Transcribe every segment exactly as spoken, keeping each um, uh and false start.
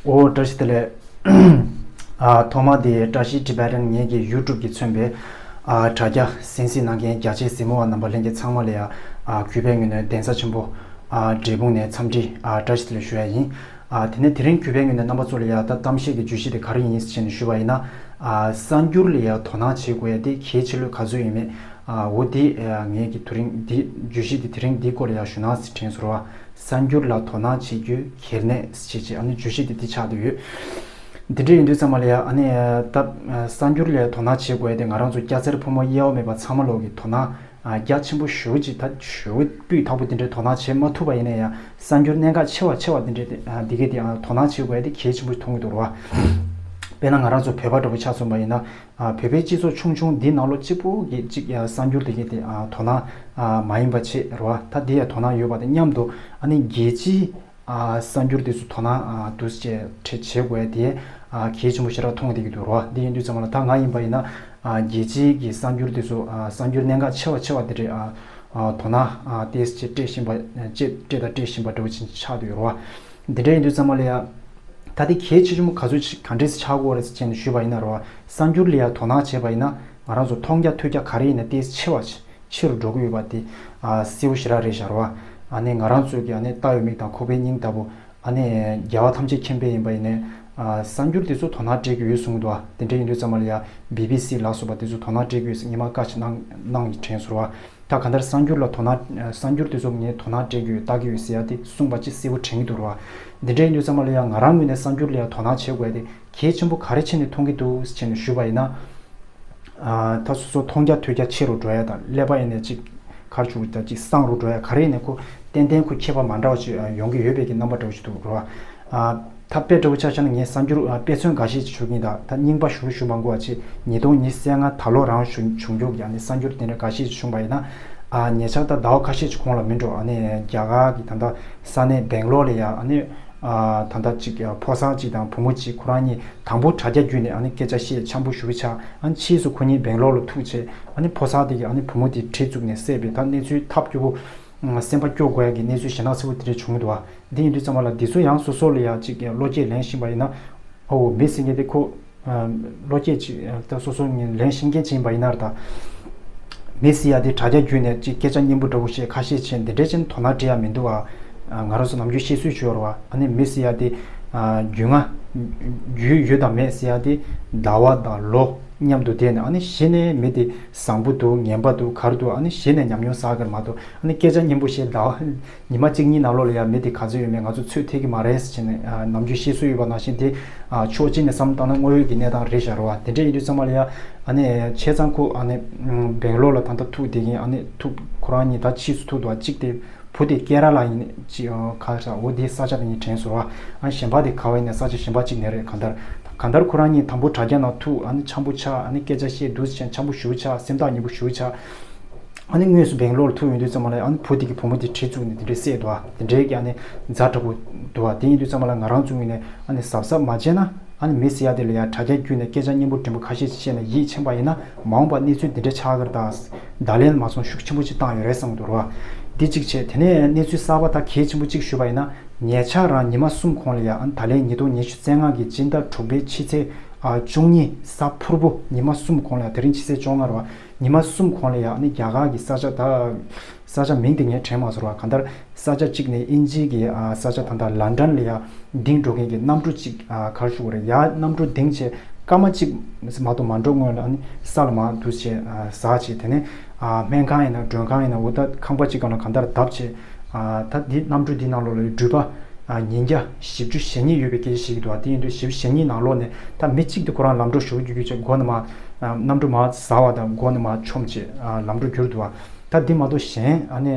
ཨོ་བཀྲ་ཤིས་བདེ་ལེགས། ཨ་ཐོག་མ་དེ་བཀྲ་ཤིས་Tibetan ངེད་ཀྱི་YouTube གིས་མཚོན་པའི་ཨ་དྲ་རྒྱ་གསན་གཟིགས་གནང་མཁན་རྒྱ་ཆེ་གཟིགས་མོ་བ་རྣམ་པ་ལྷན་རྒྱས་ཚང་མ་ལ་ཡང་ཨ་གུས་པའི་ངོས་ནས་གདན་ས་ཆེན་པོ་ཨ་འབྲས་སྤུངས་ནས་འཚམས་འདྲི་ཨ་བཀྲ་ཤིས་བདེ་ལེགས་ཞུ་ཡ་ཡིན། ཨ་དེ་ནས་དེ་རིང་གུས་པའི་ངོས་ནས་རྣམ་པ་ཚོ་ལ་ཡང་ད་གཏམ་བཤད་ཀྱི་བརྗོད་གཞི་དེ་ག་རེ་ཡིན་ཟེར་ནས་ཞུས་པ་ཡིན་ན། ཨ་གསར་འགྱུར་ལ་ཡང་དོ་སྣང་བྱེད་དགོས་ཡ་དེ་གལ་ཆེ་ལོས་ག་ཚོད་ཡིན་མེད། ཨ་འོ་དེ་ཨ་ངེད་ཀྱི་དེ་རིང་འདི་བརྗོད་གཞི་དེ་དེ་རིང་འདིའི་སྐོར་ལ་ཡང་ཞུ་ན་ཟེར་དྲན་སོང་བ། གསར་འགྱུར་ལ་དོ་སྣང་བྱེད་རྒྱུའི་གལ་གནད་ཟེར་བྱས་ཨ་ནི་བརྗོད་གཞི་དེ་འདི་ཆགས་བསྡད་ཡོད། འདི་འདྲ་ཡིན་དུས་ཙམ་པ་ལ་ཡང་ཨ་ནི་ད་གསར་འགྱུར་ལ་དོ་སྣང་བྱེད་དགོས་ཡ་དེ་ང་རང་ཚོ་སྐྱ་སེར་ཕོ་མོ་དབྱེ་བ་མེད་པ་ཚང་མ་ལོག་གི་དོ་སྣང་རྒྱ་ཆེན་པོ་ཞེ་པོ་ཅིག་ད་ཞེ་པོ་སྤུས་དག་པོ་དེ་འདྲའི་དོ་སྣང་བྱེད་མ་ཐུབ་པ་ཡིན་ན་ཡང་གསར་འགྱུར་གནད་འགག་ཆེ་བ་ཆེ་བ་དེ་འདྲའི་དེ་ག་དེ་དོ་སྣང་བྱེད་དགོས་ཡ་དེ་གལ་ཆེན་པོ་མཐོང་གི་འདུག་ར་བ། དཔེར་ན་ང་རང་ཚོ་བོད་པ་འདྲ་པོ་ཆ་མཚོན་པ་ཡིན་ན། ཨ་བོད་པའི་སྤྱི་ཚོགས་ཆུང་ཆུང་འདི་ནང་ལོགས་གཅིག་པོ་གི་གཅིག་ཡ་གསར་འགྱུར་དེ་གའི་དེ་ཨ་དོ་སྣང་ཨ་མ་ཡིན་པ་བྱེད་རོ། ད་དེ་ཡ་དོ་སྣང་ཡོད་པ་དེ་མཉམ་དུ་ཨ་ནི་རྒྱལ་སྤྱིའི་ཨ་གསར་འགྱུར་དེ་ཚོ་དོ་སྣང་ཨ་འདུག་སེ་བྱེད་བྱེད་དགོས་དེ་ཨ་གལ་ཆེན་པོ་ཞེ་དྲག་མཐོང་བསྡད་ཀྱི་འདུག་རོ། འདི་ཡིན་དུས་ཙམ་པ་ལ་ད་ང་ཡིན་པ་ཡིན་ན་ཨ་རྒྱལ་སྤྱིའི་གི་གསར་འགྱུར་དེ་ཚོ་ཨ་གསར་འགྱུར་གནད་འགག་ཆེ་བ་ཆེ་བ་དེ་འདྲའི་ཨ་ཨ་དོ་སྣང་ཨ་ཏོག་ཙམ་སྤྲད་བཞིན་པ་སྤྲད་སྤྲད་དང་སྤྲད་བཞིན་པ་འདྲ་པོ་ཅིག་ཆགས་བསྡད་ཡོད་རོ། འདི་འདྲ་ཡིན་དུས་ཙམ་པ་ལ་ཡ། ད་དེ་གལ་ཆེ་ཆུང་ག་ཚོད་ཅིག་ག་འདྲས་སེ་ཆགས་དགོས་རེད་ཟེར་བྱས་ནས་ཞུས་པ་ཡིན་ན་རོ། གསར་འགྱུར་ལ་ཡ་དོ་སྣང་བྱས་པ་ཡིན་ན་ང་རང་ཚོ་མཐོང་རྒྱ་ཐོས་རྒྱ་ག་རེ་ཡིན་ན་ཏོག་ཙམ་ཆེ་བ་ཆེ་རུ་འགྲོ་གི་ཡོད་པ་དེ་ཨ་གསལ་པོ་ཞེ་དྲག་རེད་ཤག་རོ། ཨ་ནི་ང་རང་ཚོས་ཀྱི་ཨ་ནི་ལྟ་བའི་མིག་དང་ཁོག་པའི་སྙིང་ལྟ་བུ་ཨ་ནི་རྒྱལ་བ་ཐམས་ཅད་མཁྱེན་པའི་ཡིན་པ་ཡིན་ནའི་ཨ་གསར་འགྱུར་དེ་ཚོ་དོ་སྣང་སྤྲད་ཀྱི་ཡོད་གསུངས་འདུག་ཨ་དེ་འདྲ་ཡིན་དུས་ཙམ་པ་ལ་ཡ་བི་བི་སི་ལ་སོགས་པ་དེ་ཚོ་དོ་སྣང་སྤྲད་ཀྱི་ཡོད་ཟེར་ཉི་མ་བཀའ་ཆད་གནང་གནང་ཡི་དྲན་སོང་རོ། ད་གང་ལྟར་གསར་འགྱུར་ལ་དོ་སྣང་གསར་འགྱུར་དེ་ཚོ་ངས་དོ་སྣང་སྤྲད་ཀྱི་ཡོད་ལྟ་གི་ཡོད་ཟེར་ཡ་དེ་གསུངས་པ་ཅིག་གསལ་པོ་དྲན་གྱི་འདུག་ར་བ། འདི་འདྲ་ཡིན་དུས་ཙམ་པ་ལ་ཡང་ང་རང་ངོས་ནས་གསར་འགྱུར་ལ་ཡང་དོ་སྣང་བྱེད་དགོས་ཡ་དེ་གལ་ཆེན་པོ་ག་རེ་བྱས་ནས་མཐོང་གི་འདུག་ཟེར་ནས་ཞུས་པ་ཡིན་ན། ད་སོ་སོ་མཐོང་རྒྱ་ཐོས་རྒྱ་ཆེ་རུ་འགྲོ་ཡ་དང་ཀླད་པ་ཡིན་ནས་ཅིག་གར་བཅུག་ད་ཅིག་སངས་རུ་འགྲོ་ཡ་ག་རེ་ཡིན་ནས་ཁོ་ཏན་ཏན་ཁོ་ཁྱད་པར་མ་འདྲ་བ་ཅིག་ཡོང་གི་ཡོད་པའི་གི་རྣམ་པ་འདྲ་བོ་ཞིག་འདུག་ར་བ། ད་དཔེ་འདྲ་བོ་ཆ་བཞག་ན་ངས་གསར་འགྱུར་ཨ་དཔེ་མཚོན་འགའ་ཤས་ཅིག་ཞུ་གིན། ད་ད་རྙིང་པ་ཞུ་ཞུ་མ་དགོས་པ་ཅིག་ཉིས་སྟོང་ཉི་ཤུ་རྩ་ལྔ་ད་ལོ་རང་བྱུང་བྱུང་རྒྱུ་གི་ཨ་ནི་གསར་འགྱུར་དེ་འདྲ་འགའ་ཤས་ཅིག་བྱུང་བ་ཡིན་ན། ཨ་ཉེ་ཆར་ད་ཟླ་བ་ཁ་ཤས་ཅིག་གོང་ལ་མིན་འགྲོ་ཨ་ནི་རྒྱ་གར་གི་ད་ལྟ་ས་གནས་སྦེང་ལོར་ལ་ཡ་ཨ་ནི་ཨ་ད་ལྟ་ཅིག་ཕོ་གསར་ཅིག་དང་བུ་མོ་ཅིག་ཁོ་རང་གཉིས་དང་པོ་དྲ་རྒྱ་བརྒྱུད་ནས་ཨ་ནི་སྐད་ཆ་བཤད་འཆམ་པོ་ཞུ་གི་ཆགས། ཨ་ནི་ཕྱིས་སུ་ཁོ་གཉིས་སྦེང་ལོར་ལ་ཐུག་བྱས་ཨ་ནི་ཕོ་གསར་དེ་གིས་ཨ་ནི་བུ་མོ་དེ་གྲི་བཙུགས་ནས་བསད་པའི་ད་གནས་ཚུལ་ཐབས་སྐྱོ་པོ། སེམས་པ་སྐྱོ་དགོས་ཡ་གི་གནས་ཚུལ་ཞེ་དྲག་ཚ་པོ་དེ་འདྲ་བྱུང་གི་འདུག་བ། འདི་ཡིན་དུས་ཙམ་པ་ལ་འདི་ཚོ་ཡང་སོ་སོ་ལ་ཡ་ཅིག་བློ་སྐྱེད་ལེན་བཞིན་པ་ཡིན་ན། ཨོ་མི་ཟེར་མཁན་དེ་ཁོ་བློ་སྐྱེད་ཅིག་ད་སོ་སོ་ལེན་བཞིན་མཁན་ཅིག་ཡིན་པ་ཡིན་ན་ར། ད་མི་ཟེར་ཡ་དེ་དྲ་རྒྱ་བརྒྱུད་ནས་ཅིག་སྐད་ཆ་སྙན་པོ་འདྲ་པོ་བཤད་ཁ་ཤས་བྱས་འདི་འདྲའི་ཅན་དོ་སྣང་སྤྲད་ཡ་མི་འདུག་བ། ང་རང་ཚོ་ནམ་རྒྱུན་བཤད་སྲོལ་ཅིག་ཡོད་རེད་བ། ཨ་ནི་མི་ཟེར་ཡ་དེ་རྒྱུས་མངའ་རྒྱུས་ཡོད་དང་མེད་ཟེར་ཡ་དེ་ཟླ་བ་དང་ལོ་མཉམ་དུ་བསྡད་ནས་ཨ་ནི་གཞི་ནས་མི་དེ་བཟང་པོ་འདུག་ངན་པ་འདུག་ག་རེ་འདུག་ཨ་ནི་གཞི་ནས་ཉམས་མྱོང་བསགས་གི་རེད་མ་གཏོགས་ཨ་ནི་སྐད་ཆ་སྙན་པོ་བཤད་ཟླ་བ། ཉི་མ་གཅིག་གཉིས་ནང་ལོགས་ལ་ཡང་མི་དེ་ག་ཚོད་ཡོད་མེད་ང་ཚོ་ཚོད་ཐིག་གི་མ་རེད་ཟེར་བྱས་ནས་ཨ་ནམ་རྒྱུན་བཤད་སྲོལ་ཡོད་པ་ནང་བཞིན་དེ་ཨ་ཕྱོགས་གཅིག་ནས་བསམ་བཏང་ན་དངོས་ཡོད་ཀྱི་གནས་སྟངས་རེད་ཤག་རེད་བ། དེ་འདྲ་ཡིན་དུས་ཙམ་པ་ལ་ཡང་ཨ་ནི་བྱས་ཙང་ཁོ་ཨ་ནི་སྦེང་ལོར་ལ་ད་ལྟ་ཐུག་བསྡད་མཁན་ཨ་ནི་ཐུག་ཁོ་རང་གཉིས་ད་ཕྱིས་སུ་ཐུག་འདུག་བ། གཅིག་དེ་བུ་དེ་ཀེ་ར་ལ་ཡིན་ཅི་ཁ་ཤ་འོ་དེ་ས་ཆ་དེ་གཉིས་དྲན་སོང་བ། ཨ་ནི་གཞན་པ་དེ་ག་བ་ཡིན་ན་ས་ཆ་གཞན་པ་གཅིག་ནས་རེད། གང་ལྟར་གང་ལྟར་ཁོ་རང་གཉིས་དང་པོ་དྲ་རྒྱ་ནང་ཐུག་ཨ་ནི་འཆམ་པོ་ཆགས་ཨ་ནི་སྐད་ཆ་བཤད་འདུག་ཟེར་བྱས་འཆམ་པོ་ཞེ་པོ་ཆགས་སེམས་ཐག་ཉེ་པོ་ཞེ་པོ་ཆགས། ཨ་ནི་དངོས་སུ་སྦེང་ལོར་ཐུག་ཡོང་དུས་ཙམ་པ་ལ་ཨ་ནི་བུ་དེ་གི་བུ་མོ་དེ་གྲི་བཙུགས་ནས་དེ་འདྲའི་བསད་འདུག་བ། དེ་འདྲའི་གི་ཨ་ནི་ཛ་དྲག་པོ་འདུག་བ། དེ་ཡིན་དུས་ཙམ་པ་ལ་ང་རང་ཚོའི་ངོས་ནས་ཨ་ནི་གཟབ་གཟབ་མ་བྱས་ན་ཨ་ནི་མི་ཟེར་ཡ་དེ་ལ་ཡ་དྲ་རྒྱ་བརྒྱུད་ནས་སྐད་ཆ་སྙན་པོ་འགྲེང་བུ་ཁ་ཤས་ཤིག་བཤད་ནས་ཡིད་ཆེས་པ་ཡིན་ན་མ་འོངས་པ་གནས་ཚུལ་འདི་འདྲ་ཆགས་ཀྱི་རེད་ད། བརྡ་ལན་མ་སོང་ཤུགས་ཆེན་པོ་ཅིག་བཏང་ཡོད་རེད་བསམ་གྱི་འདུག་ར་བ། འདི་གཅིག་བྱས། དེ་ནས་གནས་ཚུལ་གསར་པ་ད་གལ་ཆེན་པོ་གཅིག་ཞུས་པ་ཡིན་ན་ཉེ་ཆར་རང་ཉི་མ་གསུམ་གོང་ལ་ཡ་ཨ་ནི་ད་ལན་ཉིས་སྟོང་ཉི་ཤུ་རྩ་ལྔ་གི་སྤྱི་ཟླ་དྲུག་པའི་ཕྱི་ཚེས་ཨ་བཅུ་གཉིས་གཟའ་ཕུར་བུ་ཉི་མ་གསུམ་གོང་ལ་ཡ་དེ་རིང་ཕྱི་ཚེས་བཅོ་ལྔ་རེད་བ། ཉི་མ་གསུམ་གོང་ལ་ཡ་ཨ་ནི་རྒྱ་གར་གྱི་ས་ཆ་ད། ས་ཆ་མིང་དེ་ངས་དྲན་མ་སོང་བ། གང་ལྟར་ས་ཆ་གཅིག་ནས་དབྱིན་ཇིའི་གི་ཨ་ས་ཆ་ད་ལྟ་ལན་ཌན་ལ་ཡ་ལྡིང་འགྲོ་མཁན་གྱི་གནམ་གྲུ་གཅིག་ཨ་ག་རེ་ཞུ་དགོས་རེད་ཡ། གནམ་གྲུ་ལྡིང་བྱས་སྐར་མ་གཅིག་མ་གཏོགས་མ་འགྲོ་སྔོན་ལ་ཨ་ནི་ས་ལ་མར་འདུག་བྱས་ཨ་ཟག་བྱས། དེ་ནས་ཨ་སྨན་ཁང་ཡིན་ན་མགྲོན་ཁང་ཡིན་ན་འོ་ད་ཁང་པ་གཅིག་སྒང་ལ་གང་ལྟར་བརྡབས་བྱས་ཨ་ད་འདི་གནམ་གྲུ་འདི་ནང་ལོགས་ལ་འགྲུལ་པ་ཨ་ཉིས་བརྒྱ་བཞི་བཅུ་ཞེ་གཉིས་ཡོད་པའི་སྐད་ཆ་བཤད་ཀྱི་འདུག་ཨ་དེ་ཡིན་དུས་བཞི་བཅུ་ཞེ་གཉིས་ནང་ལོགས་ནས་ད་མི་གཅིག་དེ་ཁོ་རང་ལམ་འགྲོ་ཞུ་རྒྱུ་རྒྱུ་བྱས་སྒོ་ནས་མར་ཨ་གནམ་གྲུ་མར་ཟག་པ་དང་སྒོ་ནས་མར་མཆོངས་བྱས་ཨ་ལམ་འགྲོ་བསྒྱུར་འདུག་ཨ། ད་འདི་མ་གཏོགས་གཞན་ཨ་ནི་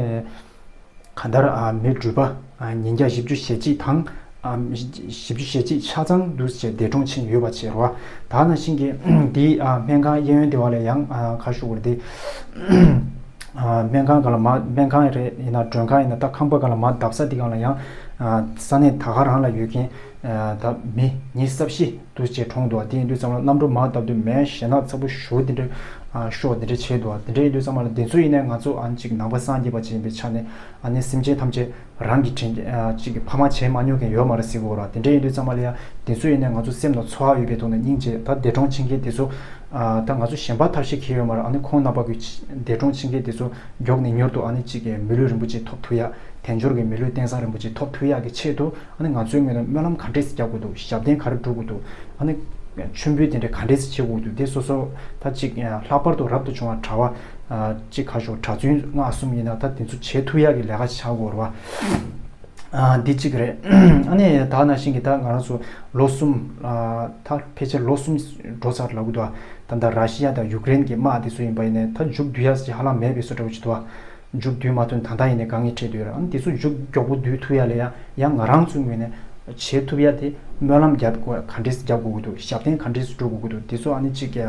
གང་ལྟར་ཨ་མི་འགྲུལ་པ་ཨ་ཉིས་བརྒྱ་བཞི་བཅུ་ཞེ་གཅིག་དང་ཨ་བཞི་བཅུ་ཞེ་གཅིག་ཆ་ཚང་འདུག་ཅེས་འདས་གྲོངས་ཕྱིན་ཡོད་པ་བྱས་རོ། ད་ནང་བཞིན་གྱི་འདི་ཨ་སྨན་ཁང་གཡས་གཡོན་དེ་བ་ལ་ཡང་ཨ་ཁ་ཤུ་བར་དེ་ཨ་སྨན་ཁང་སྒང་ལ་མ་སྨན་ཁང་རེད་ཡིན་ན་མགྲོན་ཁང་ཡིན་ན་ད་ཁང་པ་སྒང་ལ་མ་བརྡབས་ས་དེ་སྒང་ལ་ཡང་ཨ་ས་གནས་ད་ག་རང་ལ་ཡོད་མཁན། ད་མི་ཉི་ཤུ་རྩ་བཞི་འདུག་ཅེས་གྲོངས་འདུག་དེ་ཡིན་དུས་ཙམ་ལ་གནམ་གྲུ་མར་བཏབ་དུས་མེ་ཞེད་སྣང་ཚ་པོ་ཞེ་པོ་དེ་འདྲ་ཤོར་དེ་འདྲ་བྱས་འདུག་དེ་འདྲ་ཡིན་དུས་ཙམ་ལ་དེ་ཚོ་ཡིན་ནའི་ང་ཚོ་ཨ་ནི་ཅིག་ནང་པ་སངས་རྒྱས་པ་ཅིག་ཡིན་པའི་ཆ་ནས་ཨ་ནི་སེམས་ཅན་ཐམས་ཅད་རང་གི་དྲིན་ཅིག་གི་ཕ་མ་བྱེད་མ་མྱོང་མཁན་ཡོད་མ་རེད་ཟེར་གོ་ར། དེ་འདྲ་ཡིན་དུས་ཙམ་པ་ལ་ཡང་དེ་ཚོ་ཡིན་ནའི་ང་ཚོ་སེམས་ནང་ཚོར་བ་ཡོད་པའི་ཐོག་ནས་སྙིང་རྗེ། ད་འདས་གྲོངས་ཕྱིན་མཁན་དེ་ཚོ་ད་ང་ཚོ་གཞན་པ་ཐབས་ཤེས་ཁེལ་ཡོད་མ་རེད། ཨ་ནི་ཁོང་རྣམ་པ་གི་འདས་གྲོངས་ཕྱིན་མཁན་དེ་ཚོ་མགྱོགས་ནས་མྱུར་དུ་ཨ་ནི་ཅིག་གི་མི་ལུས་རིན་པོ་ཆེ་ཐོབ་ཐུབ་ཡ། དལ་འབྱོར་གྱི་མི་ལུས་རྟེན་བཟང་རིན་པོ་ཆེ་ཐོབ་ཐུབ་ཡག་གི་ཆེད་དུ་ཨ་ནི་ང་ཚོའི་ངོས་ནས་སྨོན་ལམ་ག་འདྲས་སེ་རྒྱག་དགོས་འདུག་ཞབས་བརྟན་ག་རེ་སྒྲུབ་དགོས་འདུག་ཨ་ནི་མཆོད་འབུལ་དེ་འདྲས་ག་འདྲས་སེ་བྱེད་དགོས་འདུག་དེ་སོ་སོ་ད་ཅིག་ལྷག་པར་དུ་རབ་ཏུ་བྱུང་བ་གྲྭ་བ་ཅིག་ཁ་ཤོག་གྲྭ་བཙུན་ལྔ་གསུམ་ཡིན་ན་ད་དེ་ཚོ་བྱེད་ཐུབ་ཡག་གི་ལས་ཀ་ཞིག་ཆགས་དགོས་རེད་བ། འདི་གཅིག་རེད། ཨ་ནི་ད་ནང་བཞིན་གྱི་ད་ང་རང་ཚོ་ལོ་གསུམ་ད་ཕལ་ཆེར་ལོ་གསུམ་འགྲོ་ཚར་ལབ་དགོས་འདུག་ད་ལྟ་ར་ཤི་ཡ་དང་ཡུཀ་རེན་གྱི་དམག་དེ་ཚོ་ཡིན་པ་ཡིན་ནའི་ད་མཇུག་བསྡུ་ཡག་ཅིག་ཧ་ལམ་མེད་པའི་བཟོ་འདྲ་བོ་ཅིག་འདུག་མཇུག་བསྡུས་མ་ཐུབ་ད་ལྟ་ཡིན་ནའི་དཀའ་ངལ་འཕྲད་བསྡད་ཡོད་རེད། ཨ་ནི་དེ་ཚོ་མཇུག་མགྱོགས་པོ་བསྡུ་ཐུབ་ཡ་ལ་ཡང་ཡང་ང་རང་ཚོའི་ངོས་ནས་བྱེད་ཐུབ་ཡ་དེ་སྨོན་ལམ་རྒྱབ་དགོས་ག་འདྲས་རྒྱབ་དགོས་ཀྱི་འདུག་ཞབས་བརྟན་ག་འདྲས་སྒྲུབ་དགོས་ཀྱི་འདུག་དེ་ཚོ་ཨ་ནི་ཅིག་ག་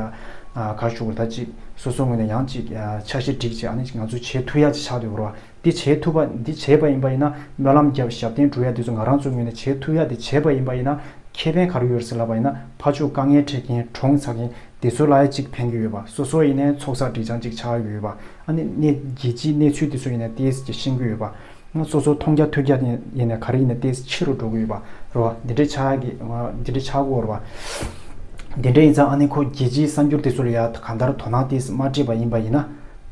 ཞུ་དགོས་ད་ཅིག་སོ་སོ་ངོས་ནས་ཡང་ཅིག་འཆར་གཞི་སྒྲིག་བྱས་ཨ་ནི་ཅིག་ང་ཚོ་བྱེད་ཐུབ་ཡ་ཅིག་ཆགས་བསྡད་ཡོད་རེད་བ། འདི་བྱེད་ཐུབ་པ་འདི་བྱས་པ་ཡིན་པ་ཡིན་ན་སྨོན་ལམ་རྒྱབ་ཞབས་བརྟན་སྒྲུབ་ཡ་དེ་ཚོ་ང་རང་ཚོའི་ངོས་ནས་བྱེད་ཐུབ་ཡ་དེ་བྱས་པ་ཡིན་པ་ཡིན་ན་ཁེ་ཕན་ག་རེ་ཡོད་རེད་ཟེར་ལབ་པ་ཡིན་ན་ཕར་ཕྱོགས་དཀའ་ངལ་འཕྲད་མཁན་གྲོངས་ཚར་མཁན་དེ་ཚོ་ལ་ཡ་གཅིག་ཕན་གྱི་ཡོད་པ། སོ་སོ་ཡིན་ནའི་ཚོགས་བསགས་སྒྲིབ་སྦྱང་གཅིག་ཆགས་ཀྱི་ཡོད་པ། ཨ་ནི་གནས་རྒྱལ་སྤྱིའི་གནས་ཚུལ་དེ་ཚོ་ཡིན་ནའི་ཏོག་ཙམ་ཅིག་ཤེས་ཀྱི་ཡོད་པ། སོ་སོ་མཐོང་རྒྱ་ཐོས་རྒྱ་ཡིན་ནའི་ག་རེ་ཡིན་ནའི་ཏོག་ཙམ་ཆེ་རུ་འགྲོ་གི་ཡོད་པ་རེད་བ། འདི་འདྲའི་ཆགས་ཀྱི་འདི་འདྲའི་ཆགས་ཀྱི་ཡོད་རེད་བ། འདི་འདྲ་ཡིན་ཙང་ཨ་ནི་ཁོ་རྒྱལ་སྤྱིའི་གསར་འགྱུར་དེ་ཚོ་ལ་ཡ་གང་ལྟར་དོ་སྣང་ཏོག་ཙམ་མ་སྤྲད་པ་ཡིན་པ་ཡིན་ན།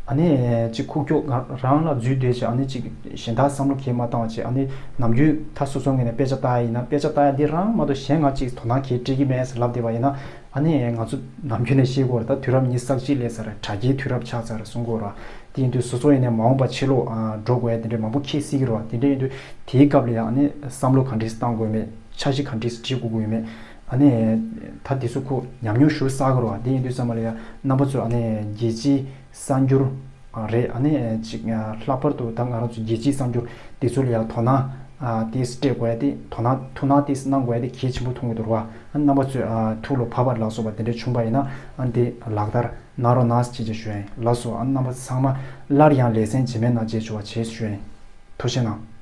ཨ་ནི་ཅིག་ཁུག་ཀྱོག་རང་ལ་འཛུལ་སྡོད་བྱས་ཨ་ནི་ཅིག་གཞན་དག་བསམ་བློ་གང་ཡང་མ་བཏང་བ་བྱས་ཨ་ནི་ནམ་རྒྱུན་ད་སོ་སོ་ངོས་ནས་དཔེ་ཆ་ལྟ་ཡ་ཡིན་ན་དཔེ་ཆ་ལྟ་ཡ་འདི་རང་མ་གཏོགས་གཞན་ང་ཅིག་དོ་སྣང་གང་ཡང་སྤྲད་ཀྱི་མེད་ཟེར་ལབ་བསྡད་པ་ཡིན་ན། ཨ་ནི་ང་ཚོ་ནམ་རྒྱུན་ནས་ཤེས་ཀྱི་ཡོད་རེད། ད་དུས་རབས་ཉི་ཤུ་རྩ་གཅིག་སླེབས་ཚར་རེད། དྲ་རྒྱའི་དུས་རབས་ཆགས་ཚར་རེད་གསུང་གི་ཡོད་རེད་བ། དེ་ཡིན་དུས་སོ་སོ་ཡིན་ནའི་མ་འོངས་པ་ཕྱི་ལོགས་འགྲོ་དགོས་ཡ་དེ་འདྲའི་མང་པོ་ཁྱད་བསད་ཀྱི་རེད་བ། དེ་འདྲ་ཡིན་དུས་དེའི་སྐབས་ལ་ཡང་ཨ་ནི་བསམ་བློ་ག་འདྲས་བཏང་དགོས་མེད། འཆར་གཞི་ག་འདྲས་སྒྲིག་དགོས་ཀྱི་ཡོད་མེད། ཨ་ནི་ད་དེ་ཚོ་ཁོ་ཉམས་མྱོང་ཞེ་པོ་བསགས་ཀྱི་རེད་བ། དེ་ཡིན་དུས་ཙམ་པ་ལ་ཡང་རྣམ་པ་ཚོས་ཨ་ནི་རྒྱལ་སྤྱིའི་གསར་འགྱུར་རེད། ཨ་ནི་ཅིག་ལྷག་པར་དུ་ད་ང་རང་ཚོ་རྒྱལ་སྤྱིའི་གསར་འགྱུར་དེ་ཚོ་ལ་ཡང་དོ་སྣང་ཏོག་ཙམ་སྤྲད་དགོས་ཡ་དེ་དོ་སྣང་ཐུགས་སྣང་ཏོག་ཙམ་གནང་དགོས་ཡ་དེ་གལ་ཆེན་པོ་མཐོང་གི་འདུག་རེད་བ། ཨ་ནི་རྣམ་པ་ཚོས་ཐུགས་ལ་བབས་པ་ལ་སོགས་པ་དེ་འདྲ་བྱུང་པ་ཡིན་ན་ཨ་ནི་དེ་ལག་བསྟར་གནང་རོགས་གནང་ཞེས་ཞུ་ཡ་ཡིན། ལགས་སོ། ཨ་ནི་རྣམ་པ་ཚང་མ་སླར་ཡང་ལེ་ཚན་རྗེས་མའི་ནང་མཇལ་བྱུང་བ་བྱེད་ཞུ་ཡ་ཡིན། ཐུགས་རྗེ་གནང་།